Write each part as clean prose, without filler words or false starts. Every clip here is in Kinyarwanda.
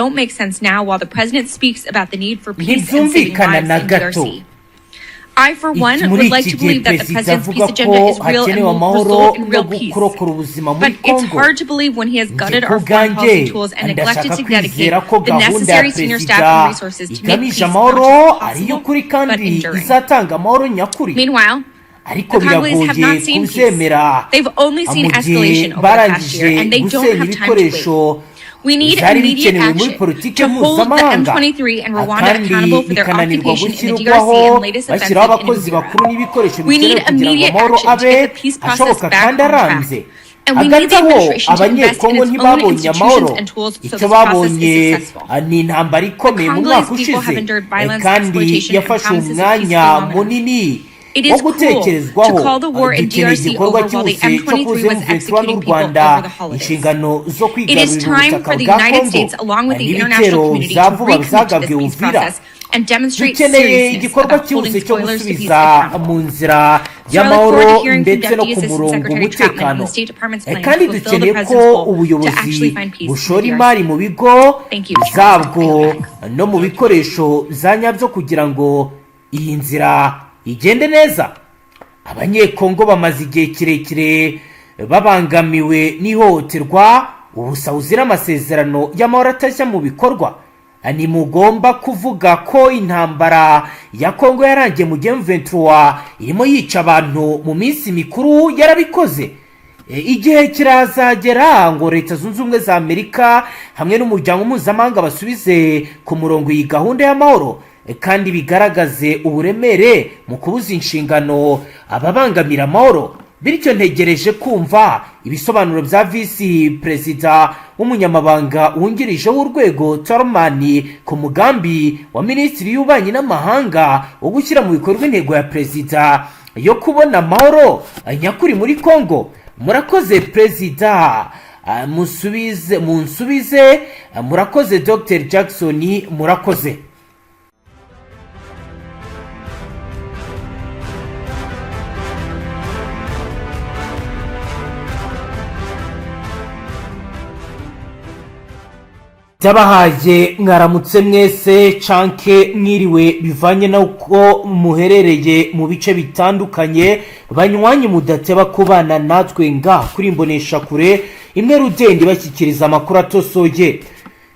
Don't make sense now while the president speaks about the need for peace and saving Ntibyumvikana lives na in gato. DRC. I, for one, Muri would like iki to gihe believe that the perezida president's avuga peace agenda ko is real and hakenewe will amahoro result in no real peace. kurokora ubuzima But muri it's Kongo. hard to believe when he has Njye gutted ku our foreign bwanjye policy tools and neglected ndashaka to dedicate kwizera ko the gahunda ya necessary senior staff perezida and resources to make igamije peace not amahoro just ariyo possible, kuri but kandi enduring. izatanga amahoro nyakuri. Meanwhile, Ariko the Congolese have biragoye not seen peace. kubyemera They've only seen mu gihe escalation over the past barangije year, and they don't gusenya have time to wait. ibikoresho We need byari immediate bikenewe muri action politiki to hold the mpuzamahanga, M23 and Rwanda kandi accountable for their bikananirwa occupation in the DRC gushyirwaho and latest offensive bashyiraho in abakozi Uvira. bakuru n'ibikoresho We need bikenewe kugira ngo immediate amahoro action to abe get the peace process ashoboka back kandi on track. arambye. And we need Hagati the aho, administration to invest in Abanyekongo its own ntibabonye institutions amahoro. and tools so Icyo this process is babonye successful. ni intambara The ikomeye mu Congolese mwaka people ushize, have endured violence, kandi exploitation, and yafashe promises of peace umwanya for long enough. munini It wo is cruel to gutekerezwaho. call the war in Dukeneye DRC igikorwa over while the cyihuse cyo M23 kuza was M23 n'u executing people Rwanda over the holidays. inshingano zo It is kwigarurira time ubutaka for the bwa United Kongo States, along with the international n'ibitero community, bya to vuba recommit to this byagabwe peace Uvira. process and demonstrate Dukeneye seriousness igikorwa about holding cyihuse cyo spoilers to peace gusubiza accountable. mu nzira So I look forward y'amahoro to hearing from ndetse no Deputy ku Assistant murongo Secretary Chapman on umutekano. the State Department's plans Kandi to fulfill the dukeneye ko president's goal to ubuyobozi actually find peace in the bushora DRC. imari mu bigo Thank you, Chairman. zabwo I yield back. no mu bikoresho za nyabyo kugira ngo iyi nzira igende neza. Abanyekongo bamaze igihe kirekire babangamiwe n'ihohoterwa, ubusahuzi n'amasezerano y'amahoro atajya mu bikorwa. Ntimugomba kuvuga ko intambara ya Kongo yarangiye mu gihe M23 irimo yica abantu mu minsi mikuru yarabikoze. Igihe kirazagera ngo Leta Zunze Ubumwe za Amerika hamwe n'umuryango mpuzamahanga basubize ku murongo iyi gahunda y'amahoro, kandi bigaragaze uburemere mu kubuza inshingano ababangamira amahoro. Bityo ntegereje kumva ibisobanuro bya visi perezida w'umunyamabanga wungirije w'urwego Toromani ku mugambi wa minisitiri y'ububanyi n'amahanga wo gushyira mu bikorwa intego ya perezida yo kubona amahoro nyakuri muri Kongo. Murakoze perezida. Musubize, munsubize. Murakoze Dr Jackson, murakoze. Byabahaye mwaramutse mwese canke mwiriwe, bivanye n'uko muherereye mu bice bitandukanye. Banywanyi mudateba kubana natwe nga kuri imbonesha kure imwe rudende bashyikiriza amakuru atosoye,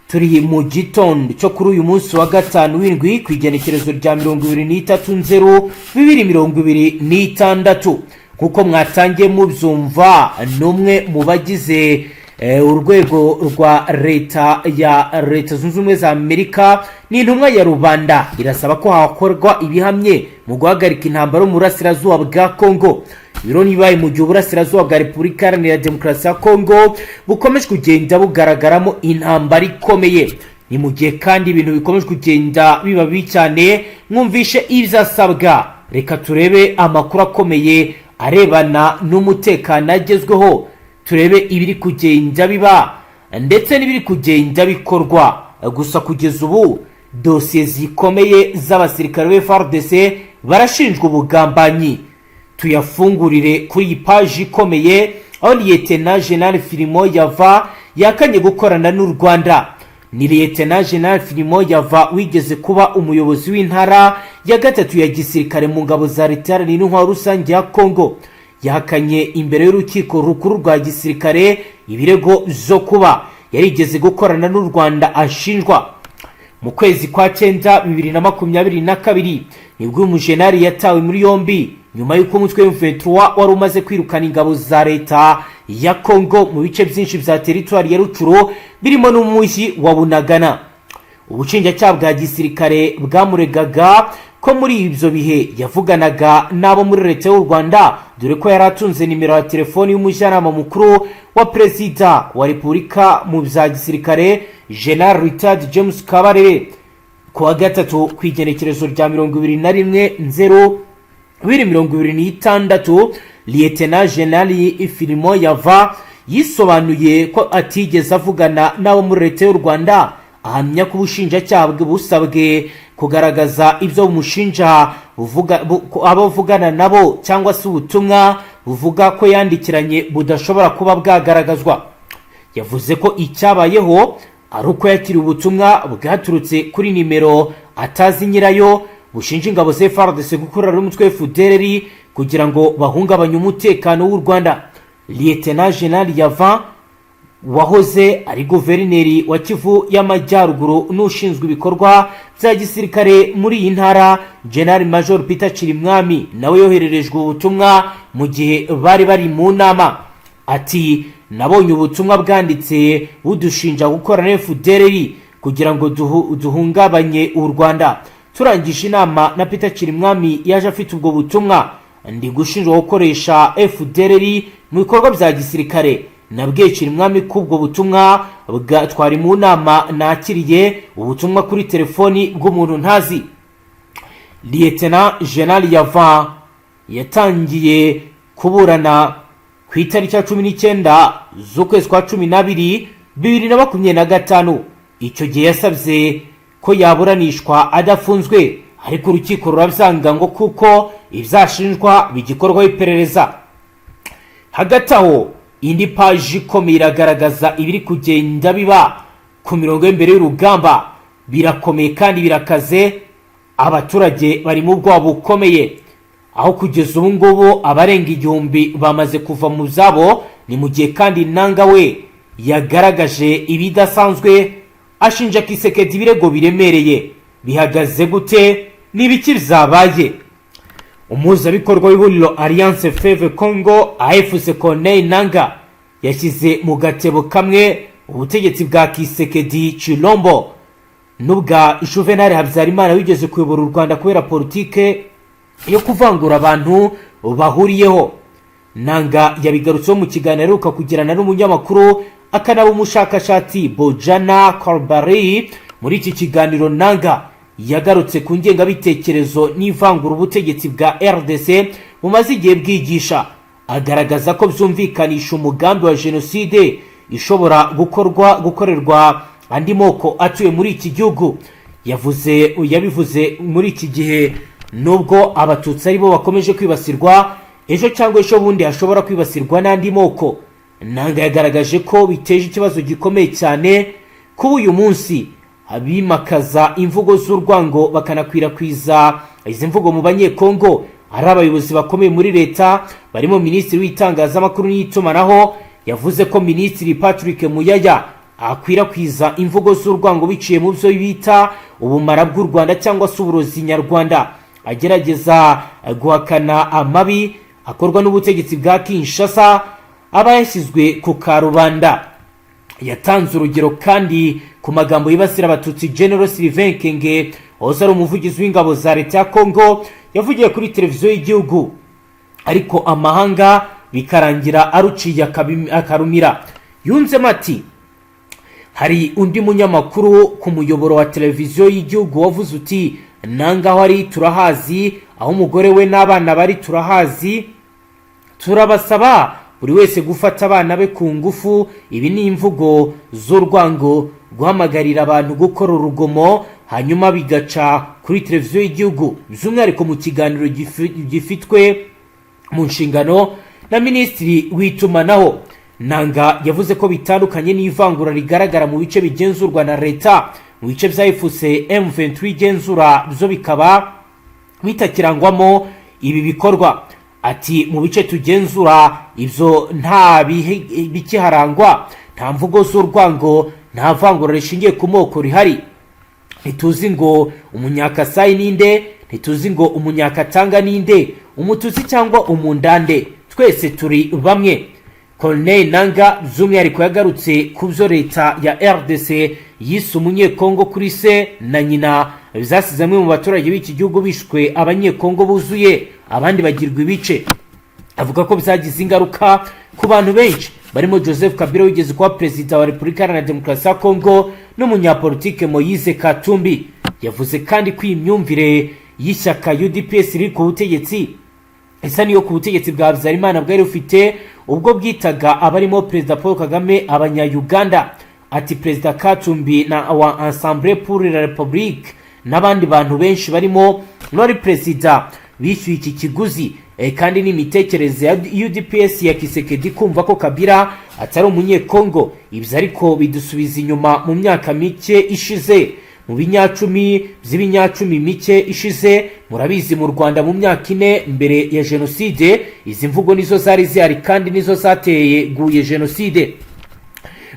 turi mu gitondo cyo kuri uyu munsi wa gatanu w'indwi ku igenekerezo rya 23 nzero 2026. Nk'uko mwatangiye mubyumva, n'umwe mu bagize urwego rwa leta ya Leta Zunze Ubumwe za Amerika ni intumwa ya rubanda, irasaba ko hakorwa ibihamye mu guhagarika intambara yo mu burasirazuba bwa Kongo. Ibiro ntibibaye mu gihe uburasirazuba bwa Repubulika Iharanira Demokarasi ya Kongo bukomeje kugenda bugaragaramo intambara ikomeye. Ni mu gihe kandi ibintu bikomeje kugenda biba bibi cyane. Mwumvishe ibyasabwa. Reka turebe amakuru akomeye arebana n'umutekano agezweho, turebe ibiri kugenda biba ndetse n'ibiri kugenda bikorwa. Gusa kugeza ubu dosiye zikomeye z'abasirikare ba FARDC barashinjwa ubugambanyi. Tuyafungurire kuri iyi paji ikomeye, aho Liyetena Jenali Filimo Yava yakanye gukorana n'u Rwanda. Ni Liyetena Jenali Filimo Yava wigeze kuba umuyobozi w'intara ya gatatu ya gisirikare mu ngabo za leta iharanira intwaro rusange ya Kongo, yahakanye imbere y'urukiko rukuru rwa gisirikare ibirego zo kuba yarigeze gukorana n'u Rwanda ashinjwa. Mu kwezi kwa cyenda 2022 nibwo uyu mujenali yatawe muri yombi, nyuma y'uko umutwe M23 wari umaze kwirukana ingabo za leta ya Kongo mu bice byinshi bya teritwari ya Rucuro, birimo n'umujyi wa Bunagana. Ubushinjacyaha bwa gisirikare bwamuregaga ko muri ibyo bihe yavuganaga n'abo muri leta y'u Rwanda, dore ko yari atunze nimero ya telefoni y'umujyanama mukuru wa perezida wa repubulika mu bya gisirikare, General Richard James Kabarebe. Ku wa gatatu ku igenekerezo rya 21 nzero 2026, Liyetena Jenali Filimo Yava yisobanuye ko atigeze avugana n'abo muri leta y'u Rwanda, ahamya ko ubushinjacyaha busabwe kugaragaza ibyo bumushinja abo avugana nabo cyangwa se ubutumwa buvuga ko yandikiranye budashobora kuba bwagaragazwa. Yavuze ko icyabayeho ari uko yakiriye ubutumwa bwaturutse kuri nimero atazi nyirayo, bushinja ingabo za FARDC gukorera n'umutwe FDLR kugira ngo bahungabanye umutekano w'u Rwanda. Lieutenant General Yavan, wahoze ari guverineri wa Kivu y'Amajyaruguru, n'ushinzwe ibikorwa bya gisirikare muri iyi ntara, General Major Peter Chirimwami, nawe yohererejwe ubutumwa mu gihe bari bari mu nama. Ati: "Nabonye ubutumwa bwanditse budushinja gukora na FDLR kugira ngo duhungabanye u Rwanda. Turangije inama na Peter Chirimwami, yaje afite ubwo butumwa. Ndi gushinjwa gukoresha FDLR mu bikorwa bya gisirikare. Nabwiye Chirimwami ko ubwo butumwa twari mu nama, nakiriye ubutumwa kuri telefoni bw'umuntu ntazi." Lieutenant General Yavan yatangiye kuburana ku itariki ya 19 z'ukwezi kwa 12 2025. Icyo gihe yasabye ko yaburanishwa adafunzwe, ariko urukiko rurabyanga ngo kuko ibyashinjwa bigikorwaho iperereza. Hagati aho, indi paji ikomeye iragaragaza ibiri kugenda biba ku mirongo y'imbere y'urugamba. Birakomeye kandi birakaze, abaturage bari mu bwoba bukomeye, aho kugeza ubu ngubu abarenga 1000 bamaze kuva mu byabo. Ni mu gihe kandi Nanga we yagaragaje ibidasanzwe, ashinja Tshisekedi ibirego biremereye. Bihagaze gute? Ni ibiki byabaye? Umuhuzabikorwa w'ihuriro Alliance Fleuve Congo, AFC, Corneille Nanga, yashyize mu gatebo kamwe ubutegetsi bwa Tshisekedi Tshilombo n'ubwa Juvenal Habyarimana wigeze kuyobora u Rwanda kubera politike yo kuvangura abantu bahuriyeho. Nanga yabigarutseho mu kiganiro aheruka kugirana n'umunyamakuru akanaba umushakashatsi Bojana Korbari. Muri iki kiganiro, Nanga yagarutse ku ngengabitekerezo n'ivangura ubutegetsi bwa RDC bumaze igihe bwigisha, agaragaza ko byumvikanisha umugambi wa jenoside ishobora gukorwa gukorerwa andi moko atuye muri iki gihugu. Yabivuze muri iki gihe, nubwo Abatutsi aribo bakomeje kwibasirwa, ejo cyangwa ejo bundi hashobora kwibasirwa n'andi moko. Nanga yagaragaje ko biteje ikibazo gikomeye cyane kuba uyu munsi abimakaza imvugo z'urwango bakanakwirakwiza izi mvugo mu Banyekongo ari abayobozi bakomeye muri leta, barimo minisitiri w'itangazamakuru n'itumanaho. Yavuze ko Minisitiri Patrick Muyaya akwirakwiza imvugo z'urwango biciye mu byo bita ubumara bw'u Rwanda cyangwa se uburozi nyarwanda, agerageza guhakana amabi akorwa n'ubutegetsi bwa Kinshasa aba yashyizwe ku karubanda. Yatanze urugero kandi ku magambo yibasira Abatutsi General Sylvain Ekenge, wahoze ari umuvugizi w'ingabo za leta ya Congo, yavugiye kuri televiziyo y'igihugu, ariko amahanga bikarangira aruciye akarumira. Yunzemo ati: "Hari undi munyamakuru ku muyoboro wa televiziyo y'igihugu wavuze uti: 'Nangaho ari turahazi, aho umugore we n'abana bari turahazi, turabasaba buri wese gufata abana be ku ngufu.' Ibi ni imvugo z'urwango, guhamagarira abantu gukora urugomo, hanyuma bigaca kuri televiziyo y'igihugu, by'umwihariko mu kiganiro gifitwe mu nshingano na minisitiri w'itumanaho." Nanga yavuze ko bitandukanye n'ivangura rigaragara mu bice bigenzurwa na leta, mu bice bya AFC M23 igenzura byo bikaba bitakirangwamo ibi bikorwa. Ati: "Mu bice tugenzura ibyo nta bikiharangwa, nta mvugo z'urwango, nta vangura rishingiye ku moko rihari. Ntituzi ngo Umunyakasayi ninde, ntituzi ngo Umunyakatanga ninde, Umututsi cyangwa Umundande, twese turi bamwe." Corneille Nanga by'umwihariko yagarutse ku byo leta ya RDC yise umunyekongo kuri se na nyina, byasize bamwe mu baturage b'iki gihugu bishwe Abanyekongo buzuye, abandi bagirwa ibice. Avuga ko byagize ingaruka ku bantu benshi, barimo Joseph Kabila wigeze kuba perezida wa Repubulika Iharanira Demokarasi ya Kongo n'umunyapolitike Moise Katumbi. Yavuze kandi ko iyi myumvire y'ishyaka UDPS riri ku butegetsi isa n'iyo ku butegetsi bwa Habyarimana bwari bufite ubwo bwitaga abarimo Perezida Paul Kagame Abanya-Uganda. Ati: "Perezida Katumbi na wa Ensemble pour la République n'abandi bantu benshi barimo n'uwari perezida bishyuye iki kiguzi. Kandi n'imitekerereze ya UDPS ya Tshisekedi kumva ko Kabila atari Umunyekongo. Ibyo ariko bidusubiza inyuma mu myaka mike ishize, mu binyacumi by'ibinyacumi mike ishize. Murabizi, mu Rwanda mu myaka 4 mbere ya jenoside, izi mvugo nizo zari zihari kandi nizo zateye guye jenoside.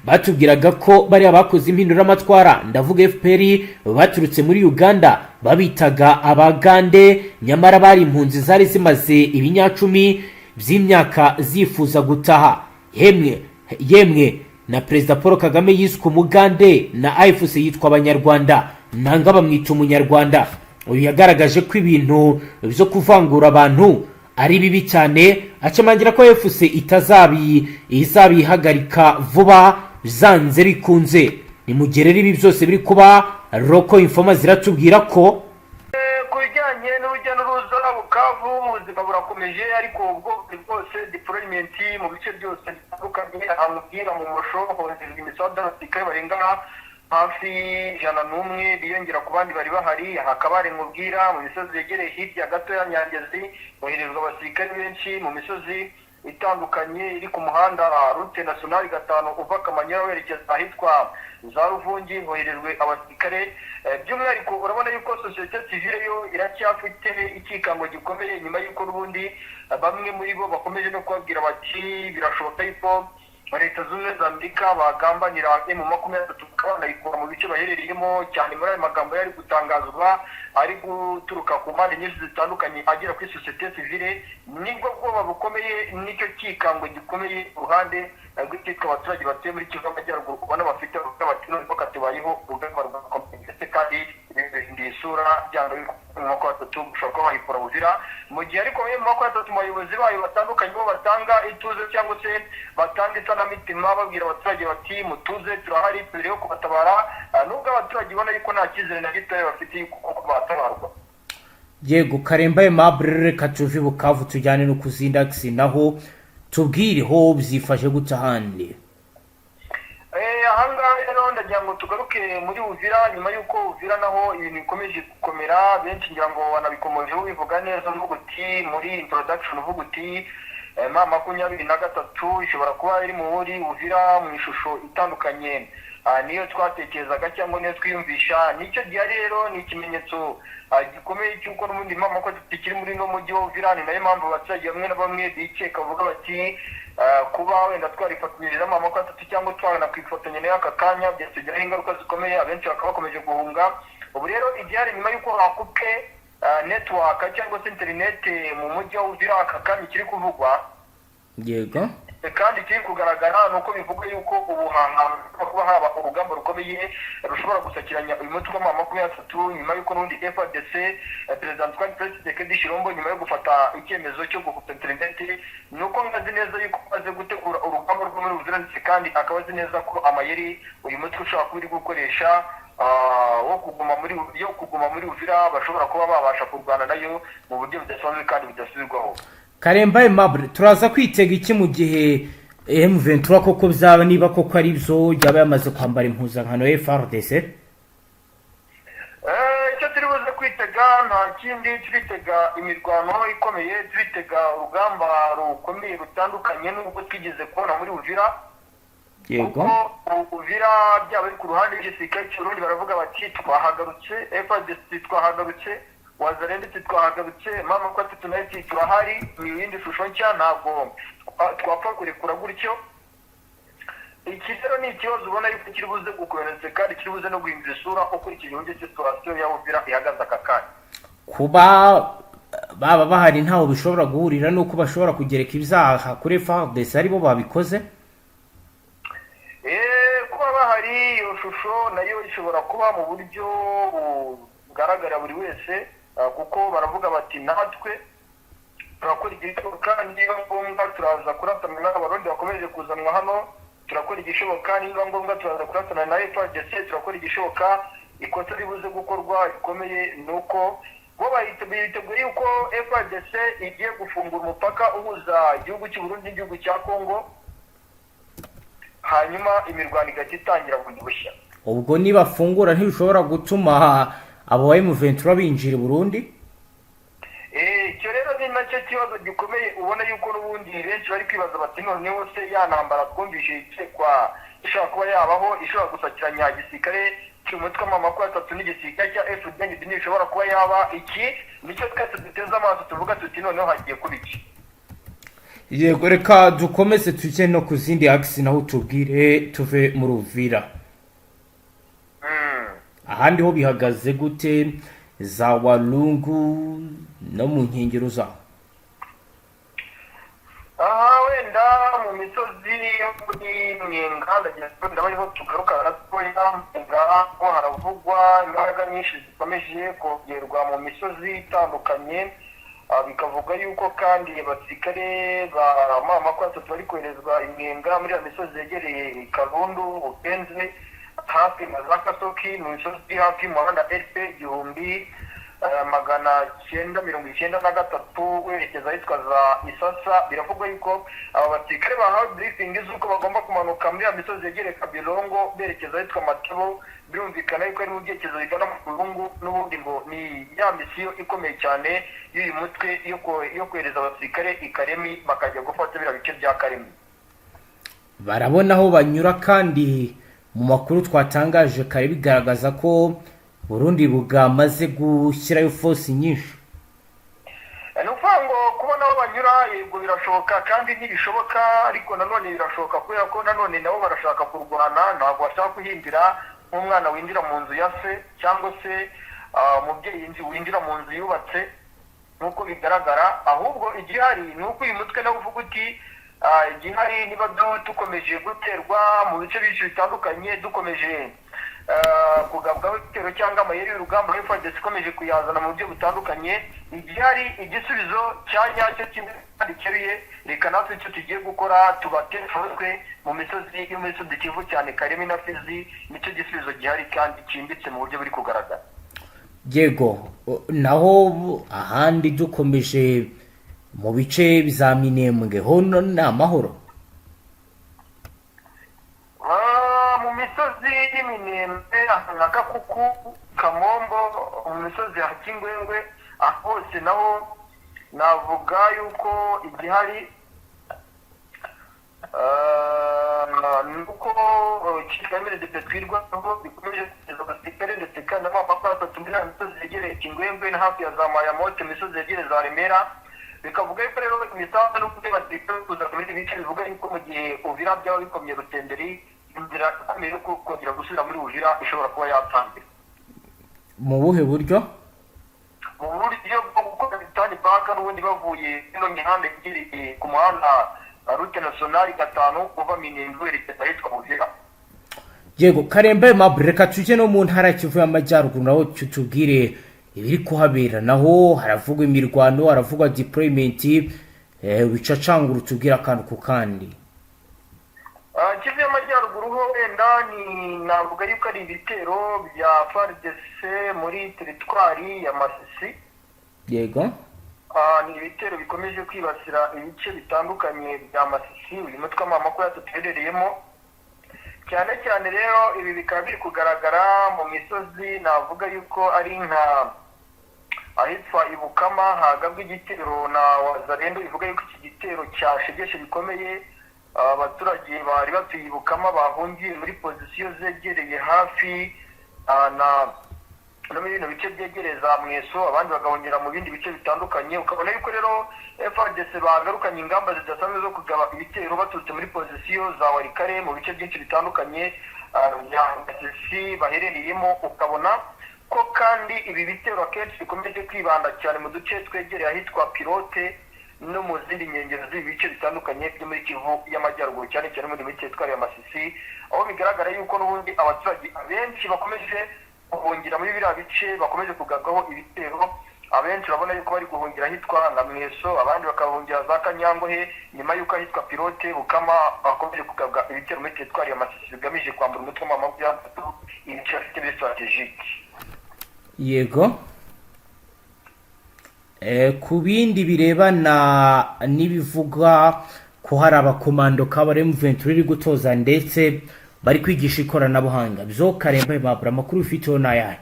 Batubwiraga ko bariya bakoze impinduramatwara, ndavuga FPR, baturutse muri Uganda, babitaga Abagande, nyamara bari impunzi zari zimaze ibinyacumi by'imyaka zifuza gutaha. Yemwe yemwe, na Perezida Paul Kagame yiswe Umugande, na AFC yitwa Abanyarwanda, nanga bamwita Umunyarwanda. Uyu yagaragaje ko ibintu byo kuvangura abantu ari bibi cyane, acamangira ko AFC itazabi izabihagarika vuba byanze bikunze. Ni mu gihe rero ibi byose biri kuba, local informer ziratubwira ko Ku bijyanye n'urujya n'uruza, Bukavu ubuzima burakomeje, ariko ubwo bwose deployment mu bice byose bitandukanye. Ahantu bwira mu Musho hongerwa imisozi, abasirikare barenga hafi 101 biyongera ku bandi bari bahari. Hakaba hari Mubwira mu misozi yegereye hirya gato ya Nyangezi, hoherezwa abasirikare benshi mu misozi itandukanye iri ku muhanda route nationale 5 uva Kamanyola werekeza ahitwa za Ruvungi, hoherejwe abasirikare. By'umwihariko urabona yuko sosiyete sivile yo iracyafite ikikango gikomeye, nyuma y'uko n'ubundi bamwe muri bo bakomeje no kubabwira bati birashoboka yuko Leta Zunze Ubumwe za Amerika bagambanira M23 bakaba banayikura mu bice baherereyemo cyane. Muri ayo magambo yari gutangazwa ari guturuka ku mpande nyinshi zitandukanye agera kuri sosiyete sivile, nibwo bwoba bukomeye, nicyo cyikango gikomeye uruhande rw'icyitwa abaturage batuye muri Kivu y'Amajyaruguru ubona bafite, bavuga bati noneho katubayeho, urugamba rwakomeye, ndetse kandi bihinduye isura. Byanga mu 23 gushobora kuba bayikura Uvira. Mu gihe ariko M23, mu bayobozi bayo batandukanye, bo batanga ituze cyangwa se batanga isanamitima, babwira abaturage bati mutuze, turahari, turiho kubatabara, nubwo abaturage ubona yuko nta cyizere na gitoya bafite yuko koko batabarwa. Yego, Karemba Aimable, reka tuve i Bukavu tujyane no ku zindi axes, naho tubwire ho byifashe gute ahandi. Ahangaha rero ndagira ngo tugaruke muri Uvira, nyuma y'uko Uvira naho ibintu bikomeje gukomera. Benshi ngira ngo wanabikomojeho bivuga neza, uvuga uti muri introduction, uvuga uti M23 ishobora kuba iri muri Uvira mu ishusho itandukanye niyo twatekerezaga cyangwa niyo twiyumvisha. Nicyo gihe rero ni ikimenyetso gikomeye cy'uko n'ubundi M23 ikiri muri no mujyi wa Uvira. Ni nayo mpamvu abaturage bamwe na bamwe bikeka, bavuga bati kuba wenda twarifatanyije na M23 cyangwa twanakwifatanya nayo aka kanya byatugiraho ingaruka zikomeye, abenshi bakaba bakomeje guhunga. Ubu rero igihari, nyuma y'uko hakupwe network cyangwa se interineti mu mujyi wa Uvira, aka kanya kiri kuvugwa kandi kiri kugaragara ni uko bivugwa yuko ubu hantu kuba haba urugamba rukomeye rushobora gusakiranya uyu mutwe wa M23, nyuma y'uko n'ubundi FARDC, Perezida Antoine Felix Tshisekedi Tshilombo, nyuma yo gufata icyemezo cyo gukupa interineti, ni uko azi neza yuko amaze gutegura urugamba rwo muri Uvira, ndetse kandi akaba azi neza ko amayeri uyu mutwe ushobora kuba uri gukoresha wo kuguma muri yo kuguma muri Uvira, bashobora kuba babasha kurwana nayo mu buryo budasanzwe kandi budasubirwaho. Karemba Aimable, turaza kwitega iki mu gihe M23 koko byaba, niba koko ari byo, yaba yamaze kwambara impuzankano ya FARDC? Icyo turi buze kwitega nta kindi, turitega imirwano ikomeye, turitega urugamba rukomeye rutandukanye n'ubwo twigeze kubona muri Uvira, kuko Uvira byaba ari ku ruhande rw'igisirikare cy'Uburundi baravuga bati twahagarutse, FARDC twahagarutse, Wazalendo twahagarutse, M23 nayo iti turahari, ni iyindi shusho nshya, ntabwo twapfa kurekura gutyo. Iki rero ni ikibazo ubona yuko kiri buze gukomeza kandi kiri buze no guhindura isura ukurikije uburyo situation ya Uvira ihagaze aka kanya. Kuba baba bahari ntaho bishobora guhurira n'uko bashobora kugereka ibyaha kuri FARDC aribo babikoze? Kuba bahari, iyo shusho nayo ishobora kuba mu buryo bugaragarira buri wese, kuko baravuga bati natwe turakora igishoboka, niba ngombwa turaza kurasana n'Abarundi bakomeje kuzanwa hano, turakora igishoboka, niba ngombwa turaza kurasana na FARDC, turakora igishoboka. Ikosa ribuze gukorwa rikomeye ni uko bo biteguye yuko FARDC igiye gufungura umupaka uhuza igihugu cy'u Burundi n'igihugu cya Congo, hanyuma imirwano igahita itangira bundi bushya. Ubwo nibafungura ntibishobora gutuma abo ba M23 binjira i Burundi? Icyo rero ni nacyo. Nicyo kibazo gikomeye ubona yuko n'ubundi benshi bari kwibaza bati: "Noneho se ya ntambara twumvise ikekwa ishobora kuba yabaho, ishobora gusakiranya igisirikare cy'umutwe wa 23 n'igisirikare cya FDNB, ntishobora kuba yaba?" Iki nicyo twese duteze amaso, tuvuga tuti: "Noneho hagiye kuba iki?" Yego, reka dukomeze tujye no ku zindi axes, naho tubwire tuve mu Ruvira. Ahandi ho bihagaze gute, za Walungu no mu nkengero zaho? Aha wenda mu misozi yo muri Mwenga, ndagira ngo ndaba ariho tugaruka gatoya. Mwenga ho haravugwa imbaraga nyinshi zikomeje kongerwa mu misozi itandukanye. Bikavuga yuko kandi abasirikare ba M23 bari koherezwa i Mwenga, muri iyo misozi yegereye Karundu, Bukenze, hafi na za Kasoki, mu misozi iri hafi y'umuhanda RP 1993 werekeza ahitwa za Isasa. Biravugwa yuko aba basirikare bahawe briefing z'uko bagomba kumanuka muri ya misozi yegereye Kabirongo berekeza ahitwa Matebo. Birumvikana yuko ari mu byerekezo bigana mu Burungu. N'ubundi ngo ni ya misiyo ikomeye cyane y'uyu mutwe yo kohereza abasirikare i Karemi, bakajya gufata biriya bice bya Karemi. Barabona aho banyura? Kandi mu makuru twatangaje kare bigaragaza ko Burundi bwamaze gushyirayo force nyinshi. Ni ukuvuga ngo kubona aho banyura, yego birashoboka kandi ntibishoboka, ariko nanone birashoboka, kubera ko nanone nabo barashaka kurwana. Ntabwo bashaka guhindira nk'umwana winjira mu nzu ya se, cyangwa se umubyeyi winjira mu nzu yubatse nk'uko bigaragara. Ahubwo igihari ni uko uyu mutwe nawe uvuga uti: "Igihari, niba dukomeje guterwa mu bice byinshi bitandukanye, dukomeje kugabwaho ibitero cyangwa amayeri y'urugamba, FARDC ikomeje kuyazana mu buryo butandukanye, igihari, igisubizo cya nyacyo kimwe kandi cyeruye, reka natwe icyo tugiye gukora tubatere force mu misozi yo muri Sud Kivu, cyane Karemi na Fizi." Nicyo gisubizo gihari kandi cyimbitse mu buryo buri kugaragara. Yego, naho ahandi dukomeje mu bice bya Minembwe ho ni amahoro? Mu misozi y'Iminembwe nka Gakuku, Kamombo, mu misozi ya Kingwengwe, aho hose naho navuga yuko igihari ni uko Kigamire de Twirwaneho bikomeje kugeza abasirikare, ndetse kandi n'amapapa atatu muri ya misozi yegereye Kingwengwe na hafi ya za Mayamote, imisozi yegereye za Remera. Bikavuga yuko rero imisanzu n'uburyo basirikare kuza muri ibi bice, bivuga yuko mu gihe Uvira byaba bikomye rutenderi, inzira ikomeye yo kongera gusubira muri Uvira ishobora kuba yatangira. Mu buhe buryo? Mu buryo bwo gukora return back n'ubundi, bavuye ino mihanda yegereye ku muhanda route nationale 5, uva Minembwe werekeza ahitwa Uvira. Yego, Karembe Mabure, reka tujye no mu ntara ya Kivu y'Amajyaruguru, naho tubwire ibiri kuhabera. Naho haravugwa imirwano, haravugwa deployment, wicacangura utubwire akantu ku kandi. Kivu y'Amajyaruguru ho wenda ni navuga yuko ari ibitero bya FARDC muri teritwari ya Masisi. Ni ibitero bikomeje kwibasira ibice bitandukanye bya Masisi uyu mutwe wa 23 uherereyemo cyane cyane. Rero ibi bikaba biri kugaragara mu misozi, navuga yuko ari nka ahitwa Ibukama hagabwe igitero na Wazalendo. Bivuga yuko iki gitero cyashegeshe bikomeye abaturage bari batuye Ibukama, bahungiye muri pozisiyo zegereye hafi na no muri bino bice byegereza Mweso, abandi bagahungira mu bindi bice bitandukanye. Ukabona yuko rero FARDC bagarukanye ingamba zidasanzwe zo kugaba ibitero baturutse muri pozisiyo za Walikale, mu bice byinshi bitandukanye bya Masisi baherereyemo. Ukabona ko kandi ibi bitero akenshi bikomeje kwibanda cyane mu duce twegereye ahitwa Pilote no mu zindi nkengero z'ibi bice bitandukanye byo muri Kivu y'Amajyaruguru, cyane cyane muri teritwari ya Masisi, aho bigaragara yuko n'ubundi abaturage abenshi bakomeje guhungira muri biriya bice bakomeje kugabwaho ibitero. Abenshi urabona yuko bari guhungira ahitwa nka Mweso, abandi bakahungira za Kanyangohe, nyuma y'uko ahitwa Pilote, Bukama bakomeje kugabwa ibitero muri teritwari ya Masisi bigamije kwambura umutwe wa 23 ibice bafite muri stratégique. Yego. Ku bindi birebana n'ibivugwa ko hari abakomando kaba M23 iri gutoza, ndetse bari kwigisha ikoranabuhanga, byo Karemba Aimable, amakuru ufiteho ni ayahe?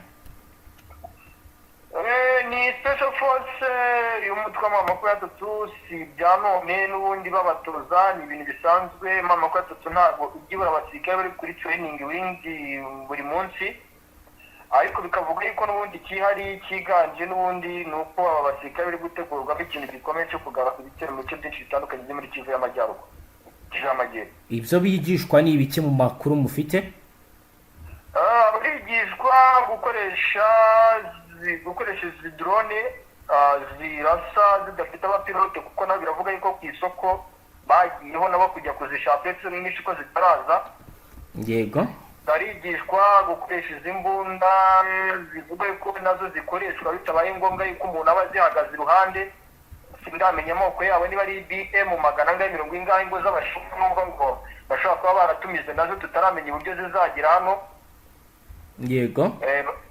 Ni special force y'umutwe. wa 23 si ibya none, n'ubundi babatoza ni ibintu bisanzwe. M23 ntabwo ijya ibura abasirikare bari kuri training wing buri munsi, ariko bikavuga yuko n'ubundi ikihari cyiganje n'ubundi ni uko aba basirikare bari gutegurwamo ikintu gikomeye cyo kugaba ibitero mu bice byinshi bitandukanye byo muri Kivu y'Amajyaruguru, Kivu y'Amajyepfo. Ibyo bigishwa ni ibiki mu makuru mufite? Barigishwa gukoresha izi drone zirasa zidafite abapilote, kuko nabo biravuga yuko ku isoko bagiyeho nabo kujya kuzishaka, uretse nyinshi ko zitaraza. Barigishwa gukoresha izi mbunda zivuga yuko nazo zikoreshwa bitabaye ngombwa yuko umuntu aba azihagaze iruhande. Sindamenya amoko yabo, niba ari BM magana angahe, mirongo ingahe, ngo z'abashinwa, nubwo ngo bashobora kuba baratumize nazo tutaramenya uburyo zizagera hano.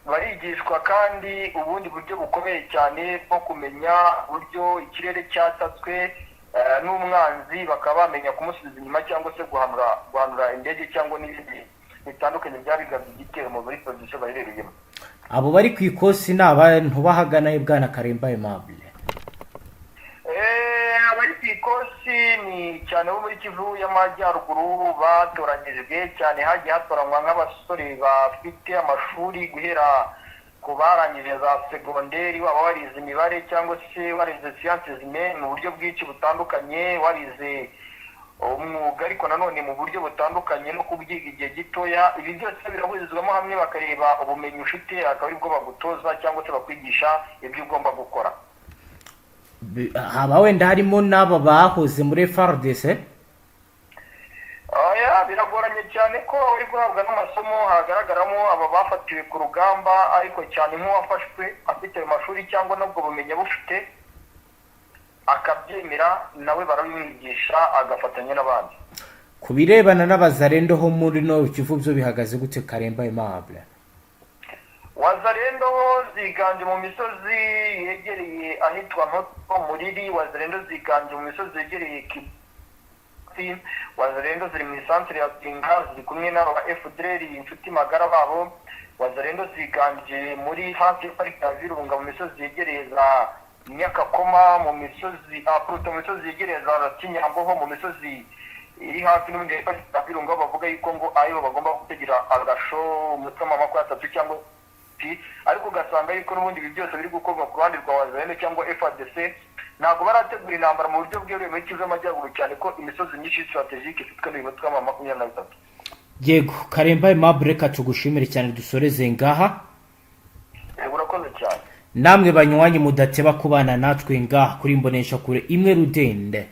Barigishwa kandi ubundi buryo bukomeye cyane bwo kumenya uburyo ikirere cyatatswe n'umwanzi, bakaba bamenya kumusubiza inyuma cyangwa se guhanura indege cyangwa n'ibindi bitandukanye byabigabye igitero muri position baherereyemo. Abo bari ku ikosi ni abantu bahagana he, bwana Karemba Aimable? Abari ku ikosi ni cyane bo muri Kivu y'Amajyaruguru batoranyijwe cyane. Hagiye hatoranywa nk'abasore bafite amashuri guhera ku barangije za segonderi, waba warize imibare cyangwa se warize sciences humaines mu buryo bwinshi butandukanye, warize umwuga ariko nanone mu buryo butandukanye no kubyiga igihe gitoya. Ibi byose birahurizwamo hamwe, bakareba ubumenyi ufite, akaba aribwo bagutoza cyangwa se bakwigisha ibyo ugomba gukora. Haba wenda harimo n'aba bahoze muri FARDC? Oya, biragoranye cyane ko uri guhabwa n'amasomo hagaragaramo aba bafatiwe ku rugamba, ariko cyane nk'uwafashwe afite ayo mashuri cyangwa n'ubwo bumenyi abufite akabyemera, nawe barabimwigisha agafatanya n'abandi. Ku birebana n'abazarendo ho muri Nord Kivu byo bihagaze gute, Karemba Aimable? Wazarendo ziganje mu misozi yegereye ahitwa Ntoto Muriri. Wazarendo ziganje mu misozi yegereye Kibati. Wazarendo ziri mu isantere ya Pinga, ziri kumwe n'aba FDLR, inshuti magara babo. Wazarendo ziganje muri hafi ya pariki ya Virunga, mu misozi yegereye za Nyakakoma, mu misozi Pluto, mu misozi yegereye za Kinyamboho, mu misozi iri hafi n'ubundi ya pariki ya Virunga, bavuga yuko ngo aribo bagomba gutegera agasho umutwe wa 23 cyangwa P, ariko ugasanga yuko n'ubundi ibi byose biri gukorwa ku ruhande rwa Wazalendo cyangwa FARDC. Ntabwo barategura intambara mu buryo bweruye muri Kivu y'Amajyaruguru, cyane ko imisozi myinshi stratégique ifitwe n'uyu mutwe wa 23. Yego, Karemba Aimable, reka tugushimire cyane, dusoreze ngaha. Yego, urakoze cyane. Namwe banywanyi mudateba kubana natwe ngaha kuri Imbonesha Kure imwe rudende,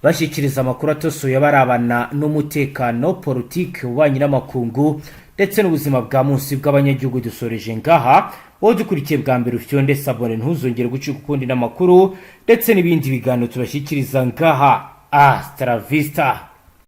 bashyikiriza amakuru atosoye barabana n'umutekano, politiki, ububanyi n'amakungu ndetse n'ubuzima bwa munsi bw'abanyagihugu. Dusoreje ngaha. Wowe dukurikiye bwa mbere, ufyonde s'abonner, ntuzongere gucika ukundi n'amakuru ndetse n'ibindi biganiro tubashyikiriza ngaha. Hasta la vista.